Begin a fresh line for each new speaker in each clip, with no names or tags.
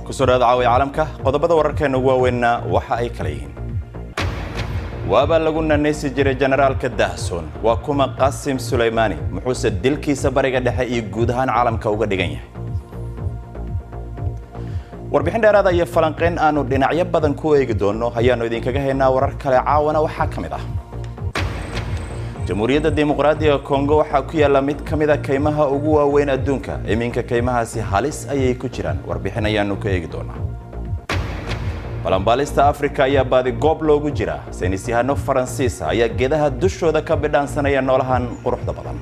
Kusoo dhawaada Caawiya Caalamka. Qodobada wararkeena ugu waaweynna waxa ay kala yihiin: waabaa lagu nanaysi jiray Generaalka Dahsoon. Waa kuma Qasim Sulaymaani? Muxuuse dilkiisa Bariga Dhexe iyo guud ahaan caalamka uga dhigan yahay? Warbixin dheeraada iyo falanqeyn aanu dhinacyo badan ku eegi doono ayaanu idinkaga haynaa. Warar kale caawana waxaa ka mid ah: Jamhuuriyadda Dimuqraadiga Kongo waxaa ku yaalla mid ka mid a kaymaha ugu waaweyn adduunka. Iminka kaymahaasi halis ayay ku jiraan. Warbixin ayaanu ka eegi doonaa. Balanbaalista Afrika ayaa baadi goob loogu jira. Saynisyahano Faransiisa ayaa geedaha dushooda ka bidhaansanaya noolahan quruxda badan.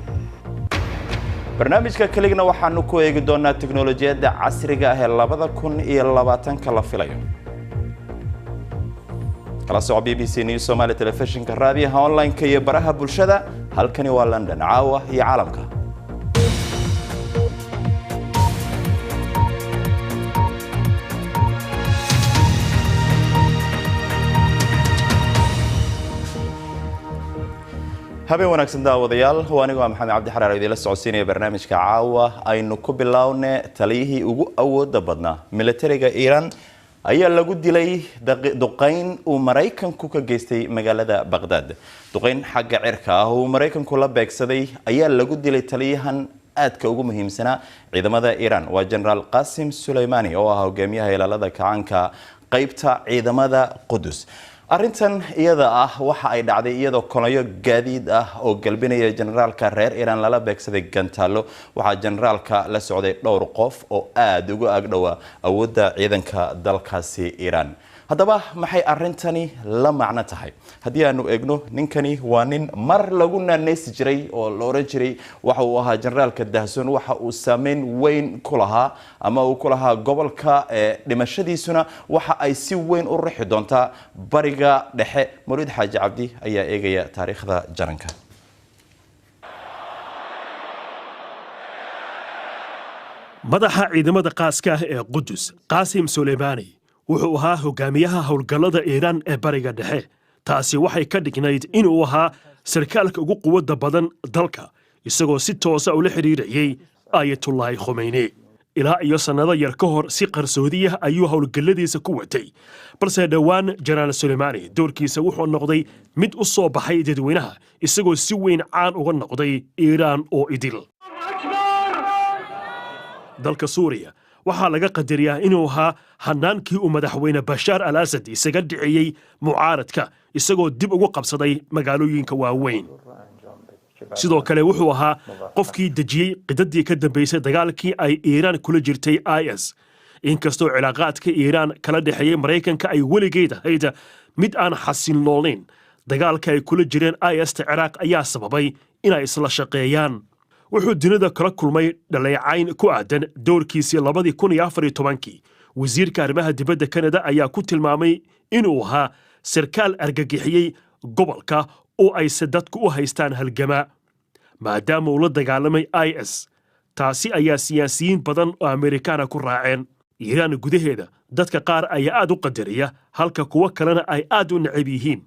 Barnaamijka Keligna waxaanu ku eegi doonaa teknolojiyadda casriga ah ee 2020-ka la filayo. Kala soco BBC News Somali telefishinka, raadiyaha, online-ka iyo baraha bulshada. Halkani waa London, Caawa iyo Caalamka. Habeen wanaagsan, daawadayaal. Waa anigoo Maxamed Cabdi Xaraar, idiinla socodsiinaya barnaamijka caawa. Aynu ku bilowne, taliyihii ugu awooda badnaa militariga Iiraan ayaa lagu dilay duqayn uu Maraykanku ka geystay magaalada Baqhdaad. Duqayn xagga cirka ah uu Maraykanku la beegsaday ayaa lagu dilay taliyahan aadka ugu muhiimsanaa ciidamada Iiraan. Waa Generaal Qasim Suleymani oo ah hogaamiyaha Ilaalada Kacaanka, qeybta ciidamada Qudus. Arrintan iyada ah waxa ay dhacday iyadoo kolayo gaadiid ah oo galbinaya generaalka reer Iiraan lala beegsaday gantaalo. Waxaa generaalka la socday dhowr qof oo aada uga agdhowa awoodda ciidanka dalkaasi Iiraan. Haddaba maxay arrintani la macno tahay haddii aanu eegno? Ninkani waa nin mar lagu naanaysi jiray oo la oran jiray waxa uu ahaa Generaalka Dahsoon. Waxa uu saameyn weyn ku lahaa ama uu ku lahaa gobolka. Dhimashadiisuna waxa ay si weyn u rixi doontaa Bariga Dhexe. Mawlid Xaaji Cabdi ayaa eegaya taariikhda jaranka.
Madaxa ciidamada qaaska ah ee Qudus, Qaasim Suleymaani, wuxuu ahaa hogaamiyaha howlgallada Iiraan ee Bariga Dhexe. Taasi waxay ka dhignayd inuu ahaa sarkaalka ugu quwadda badan dalka, isagoo si toosa ula xidhiirayay Aayatullaahi Khumeyni. Ilaa iyo sannado yar ka hor si qarsoodiyah ayuu howlgalladiisa ku watay, balse dhowaan Jenaraal Suleymaani doorkiisa wuxuu noqday mid u soo baxay dadweynaha, isagoo si weyn caan uga noqday Iiraan oo idil. Dalka Suuriya waxaa laga qadariyaa inuu ahaa hannaankii uu madaxweyne Bashaar al Asad isaga dhiciyey mucaaradka, isagoo dib ugu qabsaday magaalooyinka waaweyn. Sidoo kale wuxuu ahaa qofkii dejiyey qidadii ka dambaysay dagaalkii ay Iiraan kula jirtay IS. Inkastoo cilaaqaadka Iiraan kala dhexeeyey Maraykanka ay weligeed ahayd mid aan xasiloonayn, dagaalka ay kula jireen IS-ta Ciraaq ayaa sababay inay isla shaqeeyaan. Wuxuu dunida kala kulmay dhaleecayn ku aadan doorkiisii 2014-kii. Wasiirka arrimaha dibadda Kanada ayaa ku tilmaamay inuu ahaa sarkaal argagixiyey gobolka oo ayse dadku u haystaan halgamaa, maadaama uu la dagaalamay IS. Taasi ayaa siyaasiyiin badan oo Amerikaana ku raaceen. Iiraan gudaheeda dadka qaar ayaa aad u qadariya, halka kuwo kalena ay aad u necab yihiin.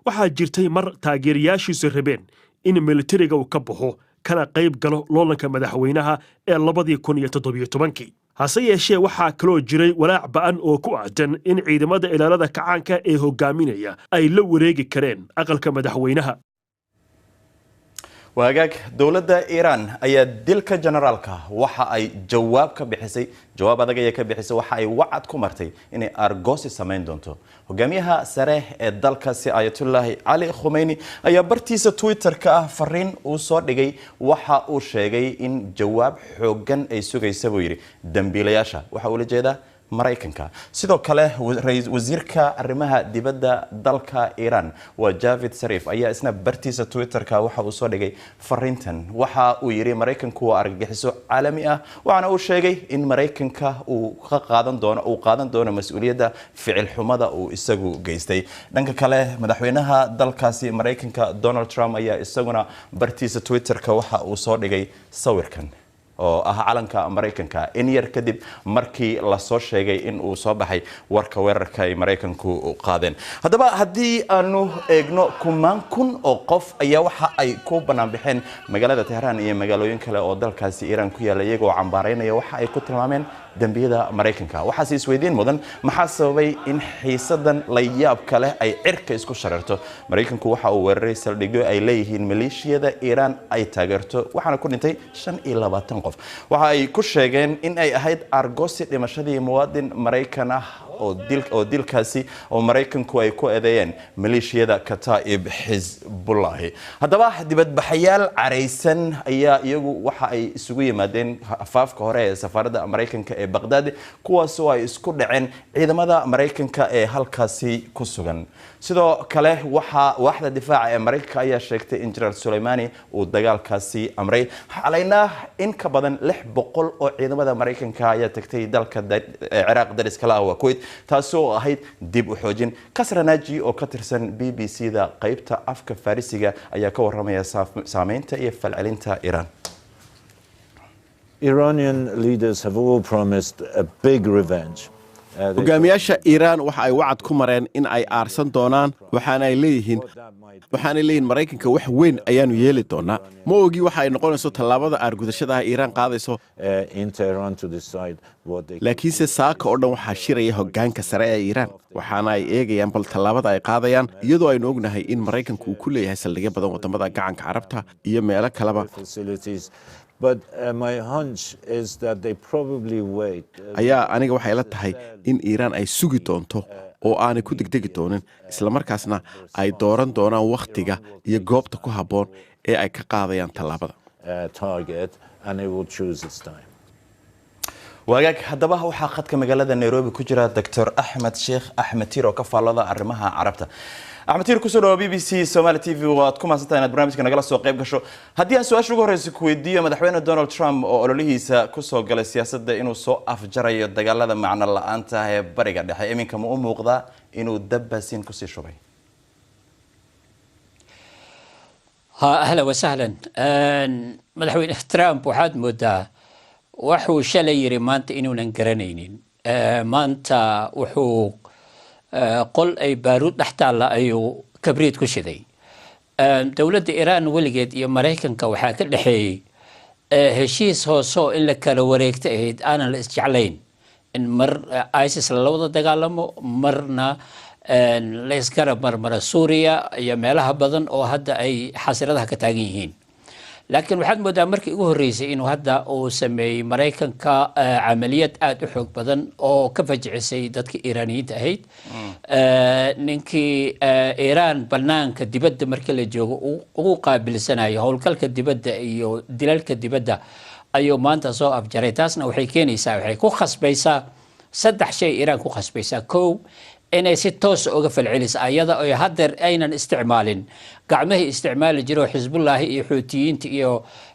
Waxaa jirtay mar taageerayaashiisu rabeen in militariga uu ka baxo kana qayb galo loolanka madaxweynaha ee 2017-kii. Hase yeeshee waxaa kaloo jiray walaac ba'an oo ku aadan in ciidamada Ilaalada Kacaanka ee hogaaminaya ay la wareegi kareen aqalka madaxweynaha.
Waagaag, dowladda Iiraan ayaa dilka generaalka waxa ay jawaab ka bixisay. Jawaab adag ayay ka bixisay. Waxa ay wacad ku martay inay argosi samayn doonto. Hogaamiyaha sare ee dalkaasi, Ayatullaahi Cali Khumeyni, ayaa bartiisa Twitter-ka ah fariin uu soo dhigay waxa uu sheegay in jawaab xooggan ay sugaysa, buu yidhi, dambiilayaasha. Waxa ula jeedaa Maraykanka. Sidoo kale wasiirka arrimaha dibadda dalka Iiraan, waa Javid Sarif, ayaa isna bartiisa Twitter-ka waxa uu soo dhigay fariintan. Waxa uu yidhi Maraykanku waa argagixiso caalami ah, waxaana uu sheegay in Maraykanka uu ka qaadan doono, uu qaadan doono mas-uuliyadda ficil xumada uu isagu geystay. Dhanka kale, madaxweynaha dalkaasi Maraykanka, Donald Trump, ayaa isaguna bartiisa Twitter-ka waxa uu soo dhigay sawirkan. oo ah calanka Maraykanka, in yar kadib markii lasoo sheegay in uu soo baxay warka weerarka ay Maraykanku qaadeen. Haddaba haddii aanu eegno, kumaan kun oo qof ayaa waxa ay ku banaanbaxeen magaalada Tehraan iyo magaalooyin kale oo dalkaasi Iiraan ku yaalla, iyagoo cambaaraynaya waxa ay ku tilmaameen dembiyada Maraykanka. Waxaase isweydiin mudan, maxaa sababay in xiisadan la yaabka leh ay cirka isku shareerto? Maraykanku waxa uu weeraray saldhigyo ay leeyihiin maleeshiyada Iiraan ay taageerto, waxaana ku dhintay 25 qof. Waxa ay ku sheegeen in ay ahayd argosi dhimashadii muwaadin Maraykan ah oo dilkaasi oo Maraykanku ay ku eedeeyeen maleeshiyada Kataa'ib Xisbullahi. Haddaba dibadbaxayaal caraysan ayaa iyagu waxa ay isugu yimaadeen afaafka hore ee safaaradda Maraykanka ee Baqdaad, kuwaas oo ay isku dhaceen ciidamada Maraykanka ee halkaasi ku sugan. Sidoo kale waxaa waaxda difaaca ee Maraykanka ayaa sheegtay in Jenaraal Suleimani uu dagaalkaasi amray. Xalayna in ka badan 600 oo ciidamada Maraykanka ayaa tagtay dalka Ciraaq dariska la ah, waa Kuwait, taasi oo ahayd dib u xoojin. Kasra Naaji oo ka tirsan BBC da qaybta afka Farisiga ayaa ka waramaya saameynta iyo falcelinta Iiraan.
Iranian leaders have all promised a big revenge.
Hogaamiyaasha Iiraan waxa ay wacad ku mareen in ay aarsan doonaan, waxaanay leeyihiin Maraykanka wax weyn ayaanu yeeli doonaa. Ma ogi waxa ay noqonayso tallaabada aargudashada ah Iiraan qaadayso, laakiinse saaka oo dhan waxaa shiraya hoggaanka sare ee Iiraan, waxaana ay eegayaan bal tallaabada ay qaadayaan, iyadoo aynu ognahay in Maraykanku uu ku leeyahay saldhigyo badan waddamada Gacanka Carabta iyo meelo kaleba.
But my hunch is that they probably wait.
Ayaa aniga waxay la tahay in Iiraan ay sugi doonto oo aanay ku degdegi doonin, islamarkaasna ay dooran doonaan wakhtiga iyo goobta ku habboon ee ay ka qaadayaan tallaabada.
Target and it will choose its time.
Wagaag, haddaba waxaa khadka magaalada Nairobi ku jira Doctor Axmed Sheekh Axmed Tiir oo ka faallada arrimaha Carabta. Axmed Tiir, kusoo dhawa BBC Somali TV. Waad ku mahadsantahay inaad barnaamijka nagala soo qayb gasho. Haddii aan su-aasha ugu horreysa ku weydiiyo, Madaxweyne Donald Trump oo ololihiisa kusoo galay siyaasadda inuu soo afjarayo dagaalada macno la-aanta ah ee Bariga Dhexe, iminka ma u muuqdaa inuu dab baasiin kusii shubay?
ها، اهلا وسهلا. Madaxweyne Trump waxaad moodaa wuxuu shalay yiri maanta inuunan garanaynin. Maanta wuxuu qol ay baaruud dhex taalla ayuu kabriid ku shiday. Dowladda Iiraan weligeed iyo Maraykanka waxaa ka dhexeeyey heshiis hoose oo in la kala wareegta ahayd, aanan la isjeclayn in mar ISIS lala wada dagaalamo, marna la isgarab marmara Suuriya iyo meelaha badan oo hadda ay xasiradaha ka taagan yihiin. Laakiin waxaad moodaa markii ugu horreysay inuu hadda uu sameeyey Maraykanka camaliyad aada u xoog badan oo ka fajicisay dadka Iiraaniyiinta ahayd. Ninkii Iiraan banaanka dibadda markii la joogo ugu qaabilsanayo howlgalka dibadda iyo dilalka dibadda ayuu maanta soo afjaray. Taasna waxay keenaysaa, waxay ku khasbaysaa saddex shay Iiraan ku khasbaysaa. Kow, inay si toos uga falceliso ayada oo haddeer aynan isticmaalin gacmihii isticmaali jiro Xisbullaahi iyo Xuutiyiinta iyo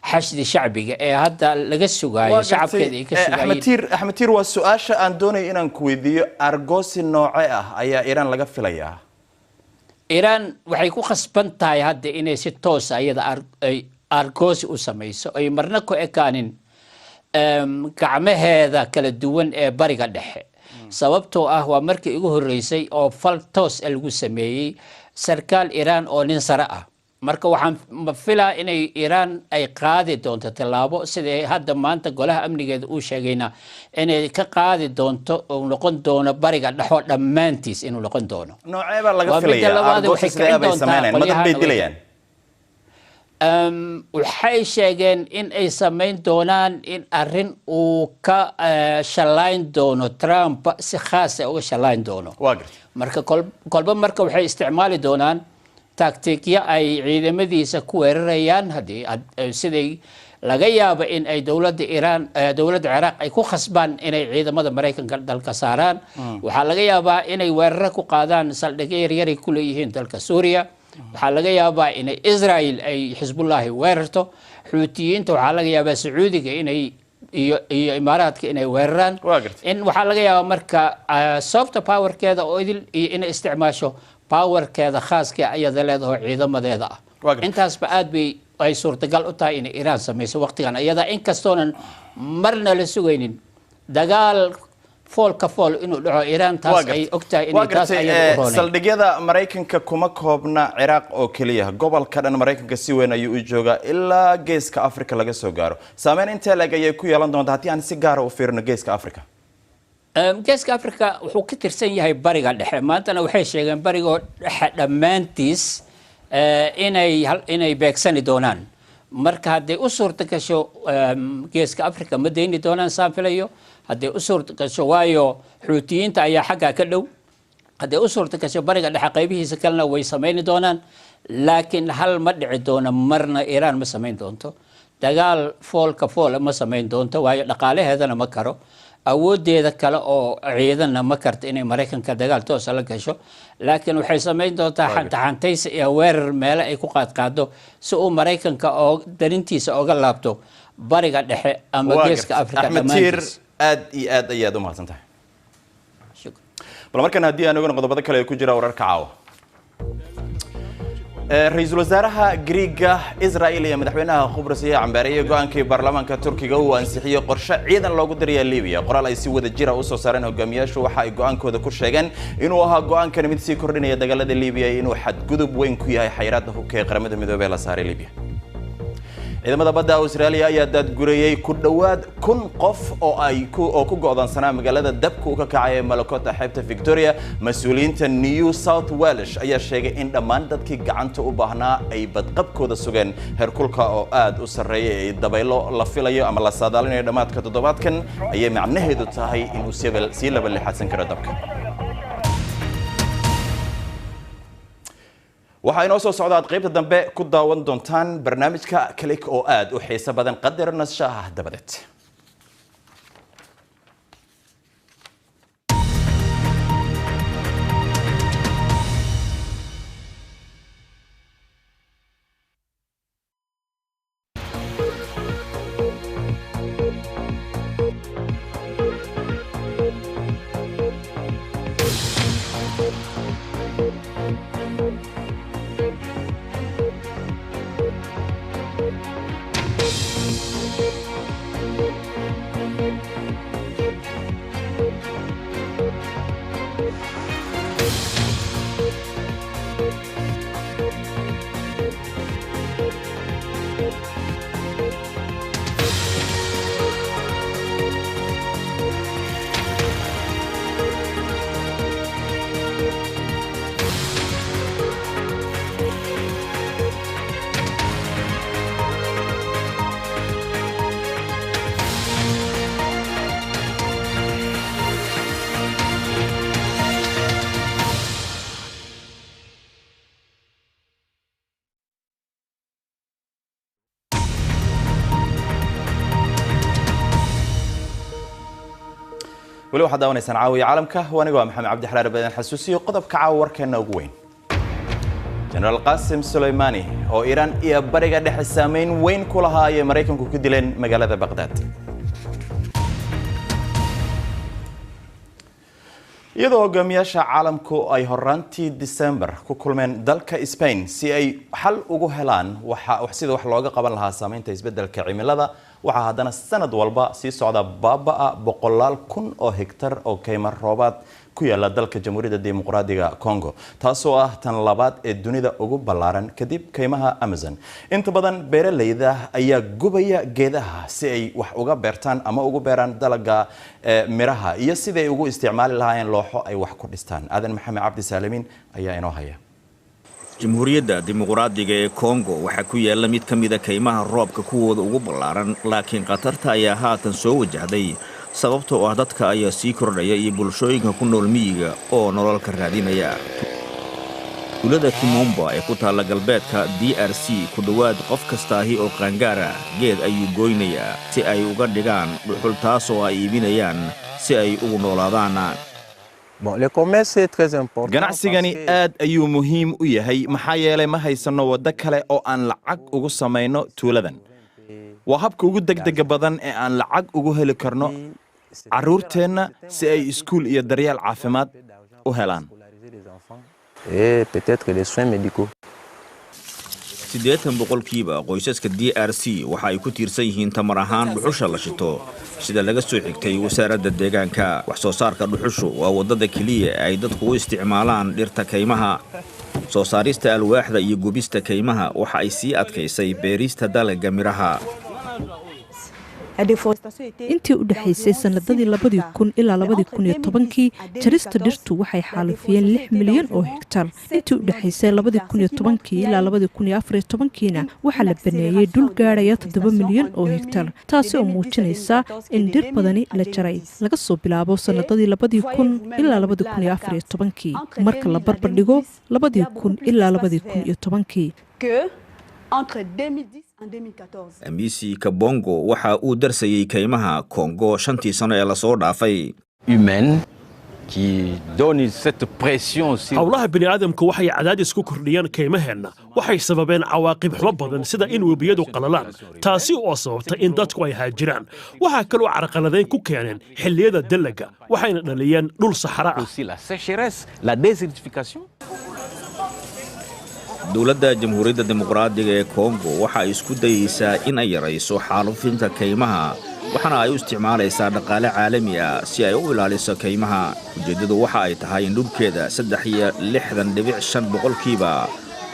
Xashdi Shacbiga ee hadda laga sugaayo shacabkeeda ay ka
Axmed
sugaayeen.
Tiir, Axmed Tiir, waa su-aasha aan doonayo inaan ku weydiiyo: argosi nooce ah ayaa Iiraan laga filayaa?
Iiraan waxay ku khasban tahay hadda inay si toosa ayada ay argoosi u samayso, ay marna ku ekaanin gacmaheeda kala duwan ee Bariga Dhexe, sababtoo ah waa markii ugu horreysay oo fal toos ah lagu sameeyey sarkaal Iiraan oo nin sare ah. Marka waxaan ma filaa inay Iiraan ay qaadi doonto tallaabo, sidai hadda maanta golaha amnigeeda uu sheegayna inay ka qaadi doonto, uu noqon doono Bariga Dhexo dhammaantiis inuu noqon doono.
Noocee baa laga
Waa midda
filayaa
labaad,
argoosi
waxay
sidee
kicin
bay
doontaa
sameynayaan? Madad bay
qolyahan
dilayaan?
Waxay sheegeen in ay samayn doonaan in arrin uu ka shallayn doono Trump, si khaasa uga shallayn doono.
Waa gartay.
Marka kolba marka waxay isticmaali doonaan taktikyo ay ciidamadiisa ku weerarayaan, haddii siday laga yaabo in ay dowladda Iiraan, dowladda Ciraaq ay ku khasbaan inay ciidamada Maraykanka dalka saaraan. Waxaa laga yaabaa inay weeraro ku qaadaan saldhigyo yaryaray ku leeyihiin dalka Suuriya. Waxaa laga yaabaa inay Israel ay Xisbullaahi weerarto, Xuutiyiinta. Waxaa laga yaabaa Sacuudiga inay iyo Imaaraadka inay weeraraan.
Waa gartay.
In waxaa laga yaabaa marka soft powerkeeda oo idil iyo inay isticmaasho powerkeeda khaaska ayada leedaho ciidamadeeda ah.
Waa gartay.
Intaasba aad bay Ay suurtagal u tahay inay Iiraan samayso waqtigan iyada, inkastoonan marna la sugaynin dagaal foolka fool inuu dhaco. Iiraan taas ay ogtahay inay taas ayada u roonayn.
Saldhigyada Maraykanka kuma koobna Ciraaq oo keliya, gobolka dhan Maraykanka si weyn ayuu u joogaa ilaa Geeska Africa laga soo gaaro. Saameyn intee leeg ayay ku yeelan doontaa haddii aan si gaara u fiirino Geeska Africa?
Geeska Africa wuxuu ka tirsan yahay Bariga Dhexe. Maantana waxay sheegeen Barigoo Dhexe dhammaantiis inay beegsani doonaan. Marka hadday u suurta gasho, Geeska Africa ma dayni doonaan saan filayo, hadday u suurta gasho, waayo Xuutiyiinta ayaa xaggaa ka dhow. Hadday u suurta gasho, Bariga Dhexe qaybihiisa kalena way samayni doonaan. Laakiin hal ma dhici doono marna, Iiraan ma samayn doonto dagaal foolka foola, ma samayn doonto, waayo dhaqaalaheedana ma karo, awoodeeda kale oo ciidanna ma karto inay Maraykanka dagaal toosa la gasho. Laakiin waxay samayn doontaa xantaxantaysa iyo weerar meele ay ku qaadqaado si uu Maraykanka oo darintiisa oga laabto Bariga Dhexe ama Geeska Afrika.
Axmed Tiir, aad iyo aad ayaad u mahadsan tahay. Bal markan haddii aan ogana qodobada kale ee ku jira wararka caawa. Ra-iisul wasaaraha Griiga, Israel iyo madaxweynaha Qubrus ayaa cambaareeyay go-aankii baarlamaanka Turkiga uu ansixiyey qorshe ciidan loogu diraya Libiya. Qoraal ay si wada jira usoo saareen hogaamiyaashu waxa ay go-aankooda ku sheegeen inuu ahaa go-aankani mid sii kordhinaya dagaalada Libiya iyo inuu xadgudub weyn ku yahay xayiraadda hubka ee Qaramada Midoobey la saaray Libiya. Ciidamada badda Australia ayaa daadgurayay ku dhowaad 1000 qof oo ku go'doonsanaa magaalada dabka uu ka kacay ee Malakota, xeebta Victoria. Mas-uuliyiinta New South Wales ayaa sheegay in dhammaan dadkii gacanta u baahnaa ay badqabkooda sugeen. Heerkulka oo aad u sarreeya ee dabaylo la filayo ama la saadaalinayo dhammaadka toddobaadkan ayay macnaheedu tahay inuu sii laba lixaadsan karo dabka. Waxaa inoo soo socda aad qaybta dambe ku daawan doontaan barnaamijka Click oo aad u xiiso badan, qadar nasasho ah dabadeed. Weli waxaad daawanaysaan Caawiya Caalamka. Aniga waa Maxamed Cabdi Xalaar. Badan xasuusiyo qodobka caawa warkeena ugu weyn: Jenaraal Qaasim Suleymani oo Iiraan iyo Bariga Dhexe saameyn weyn ku lahaa ayay Maraykanku ku dileen magaalada Baqdaad. Iyadoo hogaamiyaasha caalamku ay horaantii December ku kulmeen dalka Spain si ay xal ugu helaan waxa sida wax looga qaban lahaa saameynta isbeddelka cimilada, waxaa haddana sanad walba sii socda baaba'a boqolaal kun oo hektar oo kayma roobaad ku yaala dalka Jamhuuriyadda Dimuqraadiga Congo, taasoo ah tan labaad ee dunida ugu ballaaran kadib kaymaha Amazon. Inta badan beeralayda ayaa gubaya geedaha si ay wax uga beertaan ama ugu beeraan dalaga miraha iyo sidai ay ugu isticmaali lahaayeen looxo ay wax ku dhistaan. Aadan Maxamed Cabdi Saalimiin ayaa inoo haya.
Jamhuuriyadda Dimuqraadiga ee Kongo waxaa ku yaalla mid ka mida kaymaha roobka kuwooda ugu ballaaran, laakiin khatarta ayaa haatan soo wajahday sababtoo ah dadka ayaa sii kordhaya iyo bulshooyinka ku nool miyiga oo nolol ka raadinaya. Tuulada Kimomba ee ku taalla galbeedka DRC, ku dhowaad qof kastaahi oo qaangaar ah geed ayuu goynayaa si ay uga dhigaan dhuxul, taasoo ay iibinayaan si ay ugu noolaadaan.
Ganacsigani aad ayuu muhiim u yahay, maxaa yeelay ma haysanno waddo kale oo aan lacag ugu samayno tuuladan. Waa habka ugu degdega badan ee aan lacag ugu heli karno carruurteenna si ay iskuul iyo daryeel caafimaad u helaan.
Et peut-être les soins médicaux.
80% qoysaska DRC waxa ay ku tiirsan yihiin tamar ahaan dhuxusha la shito, sida laga soo xigtay wasaaradda deegaanka. Wax soo saarka dhuxushu waa waddada keliya ee ay dadku u isticmaalaan dhirta kaymaha. Soo saarista alwaaxda iyo gubista kaymaha waxa ay sii adkaysay beerista dalagga midhaha.
Intii u dhexaysay sanadadii 2000 ilaa 2010-kii, jarista dhirtu waxay xaalufiyeen 6 milyan oo hegtar. Intii u dhexaysay 2010-kii ilaa 2014-kiina waxaa la baneeyey dhul gaadhaya 7 milyan oo hegtar, taasi oo muujinaysa in dhir badani la jaray laga soo bilaabo sanadadii 2000 ilaa 2014-kii, marka la barbar dhigo 2000 ilaa 2010-kii.
Amisi Kabongo waxa uu darsayey kaymaha Kongo 5-tii sano ee lasoo dhaafay.
Howlaha bini'aadamku waxay cadaadis ku kordhiyeen kaymaheenna. Waxay sababeen cawaaqib xumo badan, sida in webiyadu qalalaan, taasi oo sababta in dadku ay haajiraan. Waxaa kaloo carqaladayn ku keeneen xilliyada dalaga, waxayna dhaliyeen dhul saxara ah.
Dowladda Jamhuuriyadda Dimuqraadiga ee Kongo waxa ay isku dayeysaa in ay yarayso xaalufinta kaymaha, waxaana ay u isticmaalaysaa dhaqaale caalami ah si ay u ilaaliso kaymaha. Ujeeddadu waxa ay tahay in dhulkeeda 63.5%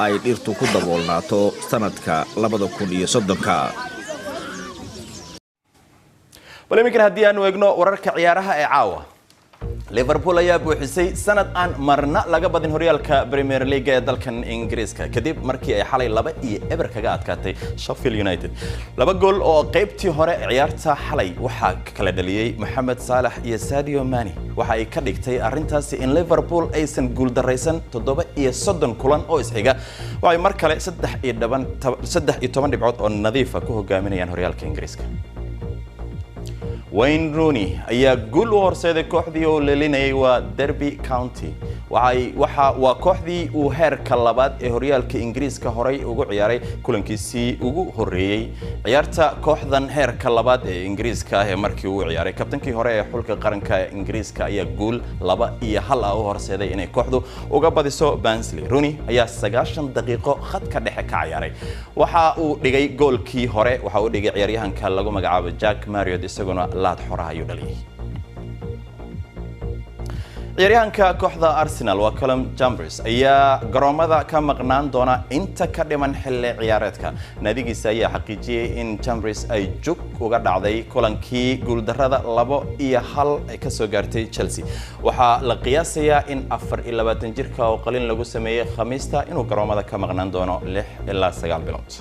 ay dhirtu ku daboolnaato sannadka 2030-ka.
Bal iminkan haddii aanu eegno wararka ciyaaraha ee caawa, Liverpool ayaa buuxisay sanad aan marna laga badin horyaalka Premier League ee dalkan Ingiriiska, kadib markii ay xalay 2-0 kaga adkaatay Sheffield United. Laba gool oo qaybtii hore ciyaarta xalay waxaa kala dhaliyey Mohamed Salah iyo Sadio Mane. Waxa ay ka dhigtay arrintaasi in Liverpool aysan guuldaraysan 37 kulan oo isxiga. Waxay mar kale 13 dhibcood oo nadiifa ku hogaaminayaan horyaalka Ingiriiska. Wayne Rooney ayaa guul u horseeday kooxdii uu lelinayay, waa Derby County. Waxay waxa waa kooxdii uu heerka labaad ee horyaalka Ingiriiska horay ugu ciyaaray kulankiisii ugu horeeyey ciyaarta kooxdan heerka labaad ee Ingiriiska ah ee markii uu ciyaaray. Kabtankii hore ee xulka qaranka Ingiriiska ayaa guul 2-1 ah u horseeday inay kooxdu uga badiso Barnsley. Rooney ayaa 90 daqiiqo khadka dhexe ka ciyaaray. Waxa uu dhigay goolkii hore, waxa uu dhigay ciyaaryahanka lagu magacaabo Jack Marriott, isaguna laad xoraha ayuu dhaliyay. Ciyaaryahanka kooxda Arsenal, waa Calum Chambers, ayaa garoomada ka maqnaan doona inta ka dhiman xilli ciyaareedka. Naadigiisa ayaa xaqiijiyey in Chambers ay jug uga dhacday kulankii guuldarrada 2-1 ay kasoo gaartay Chelsea. Waxaa la qiyaasayaa in 24 jirka oo qalin lagu sameeyey Khamiista inuu garoomada ka maqnaan doono 6 ilaa 9 bilood.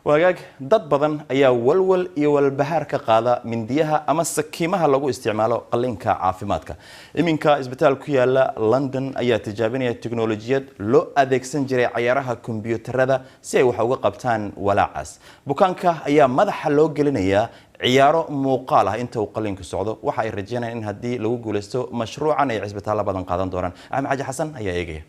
Wagaag, dad badan ayaa walwal iyo walbahaar ka qaada mindiyaha ama sakiimaha lagu isticmaalo qalliinka caafimaadka. Iminka isbitaal ku yaala London ayaa tijaabinaya teknolojiyad loo adeegsan jiray cayaaraha kombiyuutarada si ay wax uga qabtaan walaacaas. Bukaanka ayaa madaxa loo gelinayaa ciyaaro muuqaal ah inta uu qalliinku socdo. Waxa ay rajeynayaan in haddii lagu guuleysto mashruucan ay cisbitaallo badan qaadan doonaan. Axmed Xaji Xasan ayaa eegaya.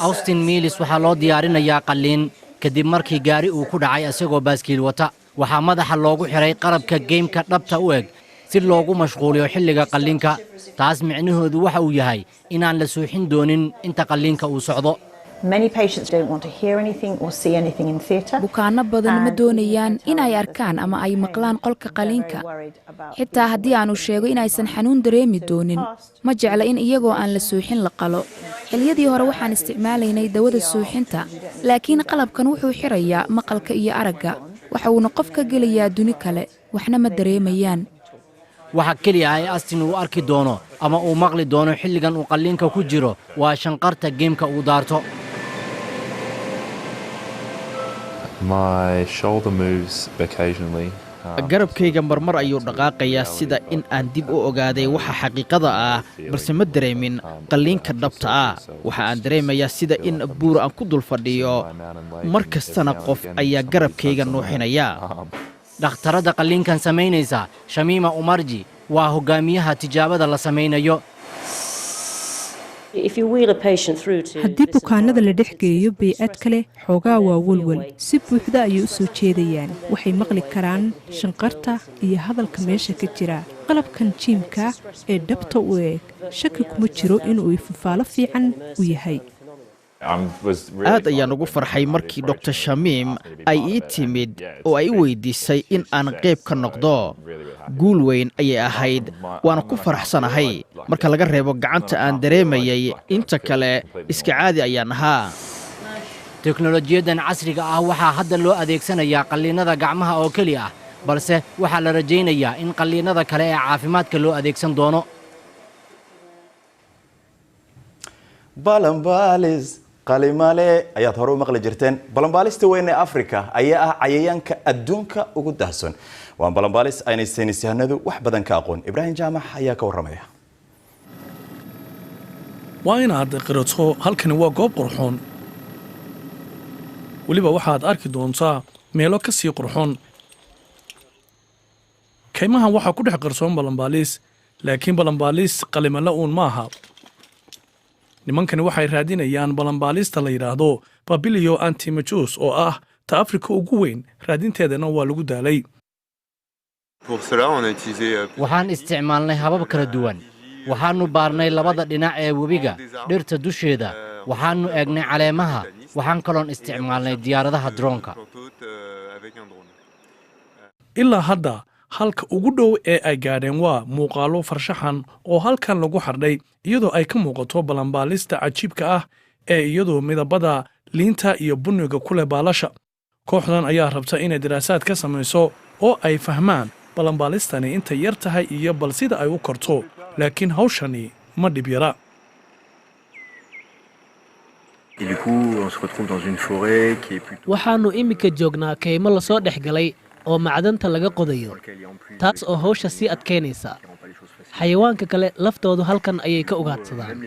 Austin Milis waxaa loo diyaarinayaa qalliin kadib markii gaari uu ku dhacay isagoo baaskiil wata. Waxaa madaxa loogu xidhay qalabka game-ka dhabta u eg si loogu mashquuliyo xilliga qalliinka. Taas micnahoodu waxa uu yahay inaan la suuxin doonin inta qalliinka uu socdo.
Bukaanno badan ma doonayaan in ay arkaan ama ay maqlaan qolka qaliinka. Xitaa haddii aanu sheego inaysan xanuun dareemi doonin, ma jecla in iyagoo aan la suuxin la qalo. Xilliyadii hore waxaan isticmaalaynay dawada suuxinta, laakiin qalabkan wuxuu xirayaa maqalka iyo aragga. Waxa uuna qof ka gelayaa duni kale, waxna ma dareemayaan.
Waxa keliya ah ee Austin uu arki doono ama uu maqli doono xilligan uu qalliinka ku jiro waa shanqarta game-ka uu daarto.
My shoulder moves occasionally.
Garabkayga marmar ayuu dhaqaaqayaa, sida in aan dib u ogaaday waxa xaqiiqada ah, balse ma dareemin qalliinka dhabta ah. Waxa aan dareemayaa sida in buur aan ku dul fadhiyo, mar kastana qof ayaa garabkayga nuuxinaya.
Dhakhtaradda qalliinkan samaynaysa, Shamiima Umarji, waa hogaamiyaha tijaabada la samaynayo.
Haddii bukaanada la dhex geeyo bay'ad kale, xoogaa waa walwal. Si buuxda ayay u soo jeedayaan, waxay maqli karaan shanqarta iyo hadalka meesha ka jira. Qalabkan jiimka ee dhabta u eeg shaki kuma jiro inuu ifafaalo fiican u yahay.
Aad ayaan ugu farxay markii Dr Shamiim ay ii timid oo ay i weydiisay in aan qayb ka noqdo. Guul weyn ayay ahayd, waana ku faraxsanahay. Marka laga reebo gacanta aan dareemayay, inta kale iska caadi ayaan ahaa.
Teknolojiyadan casriga ah waxaa hadda loo adeegsanayaa qalliinada gacmaha oo keli ah, balse waxaa la rajaynayaa in qalliinada kale ee caafimaadka loo adeegsan doono.
Balanbaalis qalimale ayaad hore u maqli jirteen. Balanbaalista weyn ee Afrika ayaa ah cayayaanka adduunka ugu dahson. Waa balanbaalis aynay saynisyahanadu wax badan ka aqoon. Ibraahim Jaamac ayaa ka warramaya.
Waa inaad qirato, halkani waa goob qurxoon. Weliba waxaad arki doontaa meelo ka sii qurxoon. Kaymahan waxaa ku dhex qarsoon balanbaalis, laakiin balanbaalis qalimale uun maaha. Nimankani waxay raadinayaan balanbaalista la yidhaahdo Papilio antimachus, oo ah ta Afrika ugu weyn, raadinteedana waa lagu daalay.
Waxaan isticmaalnay habab kala duwan. Waxaannu baarnay labada dhinac ee webiga, dhirta dusheeda, waxaannu eegnay caleemaha. Waxaan kaloon isticmaalnay diyaaradaha droonka.
Ilaa hadda halka ugu dhow ee ay gaadheen waa muuqaallo farshaxan oo halkan lagu xardhay, iyadoo ay ka muuqato balanbaalista cajiibka ah ee iyadoo midabada liinta iyo bunniga ku leh baalasha. Kooxdan ayaa rabta inay daraasaad ka samayso oo ay fahmaan balanbaalistani intay yar tahay iyo bal sida ay u korto, laakiin hawshani ma dhib yara.
Waxaannu iminka joognaa kaymo lasoo dhex galay oo macdanta laga qodayo, taas oo hawsha sii adkaynaysa. Xayawaanka kale laftoodu halkan ayay ka ugaadhsadaan.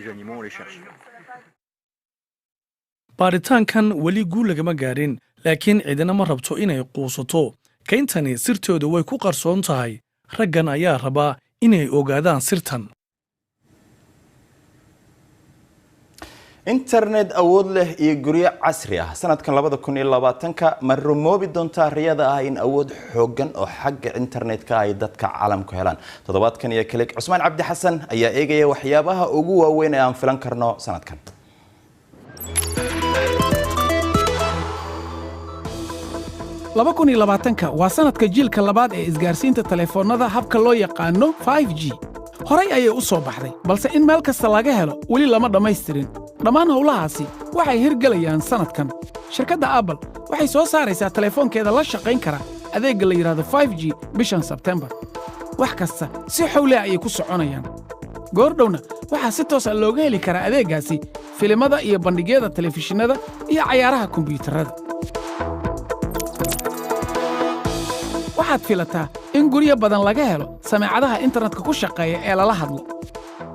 Baaritaankan weli guul lagama gaadhin, laakiin cidina ma rabto inay quusato. Kayntani sirtoodu way ku qarsoon tahay. Raggan ayaa rabaa inay ogaadaan sirtan.
Internet awood leh iyo guryo casri ah sanadkan 2020-ka, ma rumoobi doontaa riyada ah in awood xooggan oo xagga internetka ay dadka caalamku helaan toddobaadkan iyo kale? Cusmaan Cabdi Xasan ayaa eegaya waxyaabaha ugu waaweyn ee aan filan karno sanadkan.
2020-ka waa sanadka jiilka labaad ee isgaarsiinta taleefoonnada, habka loo yaqaano 5G. Horay ayay u soo baxday, balse in meel kasta laga helo weli lama dhammaystirin. Dhammaan howlahaasi waxay hirgelayaan sannadkan. Shirkadda Apple waxay soo saaraysaa telefoonkeeda la shaqayn kara adeegga la yidhaahdo 5G bishan Sebtembar. Wax kasta si xowleh ayay ku soconayaan. Goordhowna waxaa si toosa looga heli karaa adeeggaasi filimada iyo bandhigyada telefishinada iyo cayaaraha kombiyuutarada. Waxaad filataa in guryo badan laga helo sameecadaha internetka ku shaqeeya ee lala hadlo.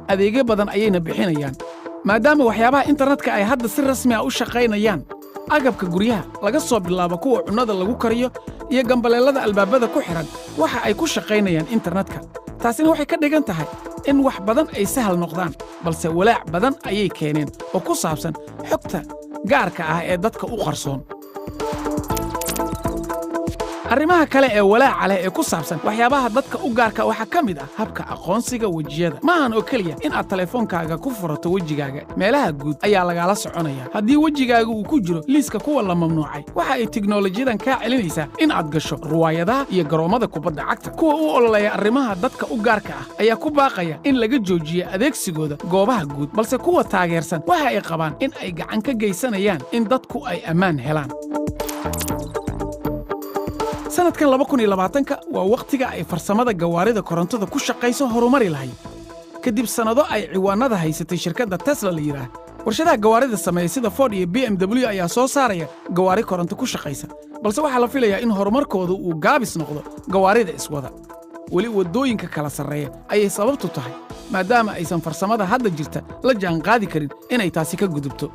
Adeegyo badan ayayna bixinayaan. Maadaama waxyaabaha internetka ay hadda si rasmi ah u shaqaynayaan, agabka guryaha, laga soo bilaabo kuwa cunnada lagu kariyo iyo gambaleellada albaabada ku xidhan, waxa ay ku shaqaynayaan internetka. Taasina waxay ka dhigan tahay in wax badan ay sahal noqdaan, balse walaac badan ayay keeneen oo ku saabsan xogta gaarka ah ee dadka u qarsoon. Arrimaha kale ee walaaca leh ee ku saabsan waxyaabaha dadka u gaarka waxaa ka mid ah habka aqoonsiga wejiyada. Maahan oo keliya in aad teleefoonkaaga ku furato wejigaaga, meelaha guud ayaa lagaala soconaya. Haddii wejigaaga uu ku jiro liiska kuwa la mamnuucay, waxa ay tiknolojiyadan kaa celinaysaa in aad gasho ruwaayadaha iyo garoommada kubadda cagta. Kuwa u ololeeya arrimaha dadka u gaarka ah ayaa ku baaqaya in laga joojiyo adeegsigooda goobaha guud, balse kuwa taageersan waxa ay qabaan in ay gacan ka geysanayaan in dadku ay ammaan helaan. Sanadkan 2020-ka waa wakhtiga ay farsamada gawaarida korontada ku shaqayso horumari lahayd, kadib sannado ay ciwaanada haysatay shirkadda Tesla la yidhaah. Warshadaha gawaarida sameeya sida Ford iyo BMW ayaa soo saaraya gawaari koronto ku shaqaysa, balse waxaa la filayaa in horumarkoodu uu gaabis noqdo gawaarida iswada. Weli waddooyinka kala sarreeya ayay sababtu tahay, maadaama aysan farsamada hadda jirta la jaanqaadi karin inay taasi ka gudubto.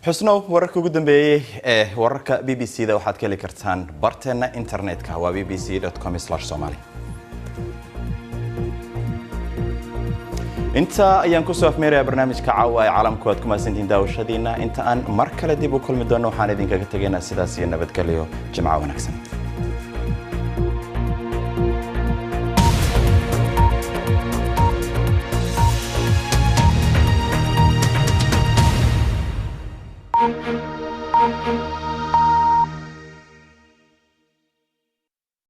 Xusnow, wararka ugu dambeeyey ee wararka BBC da waxaad ka heli kartaan barteena internetka, waa bbc.com/somali. Intaa ayaan kusoo afmeerayaa barnaamijka Caawa ee Caalamku. Aad ku mahadsantihiin daawashadiina. Inta aan mar kale dib u kulmi doono, waxaan idinkaga tegaynaa sidaas iyo nabadgelyo. Jimco wanaagsan.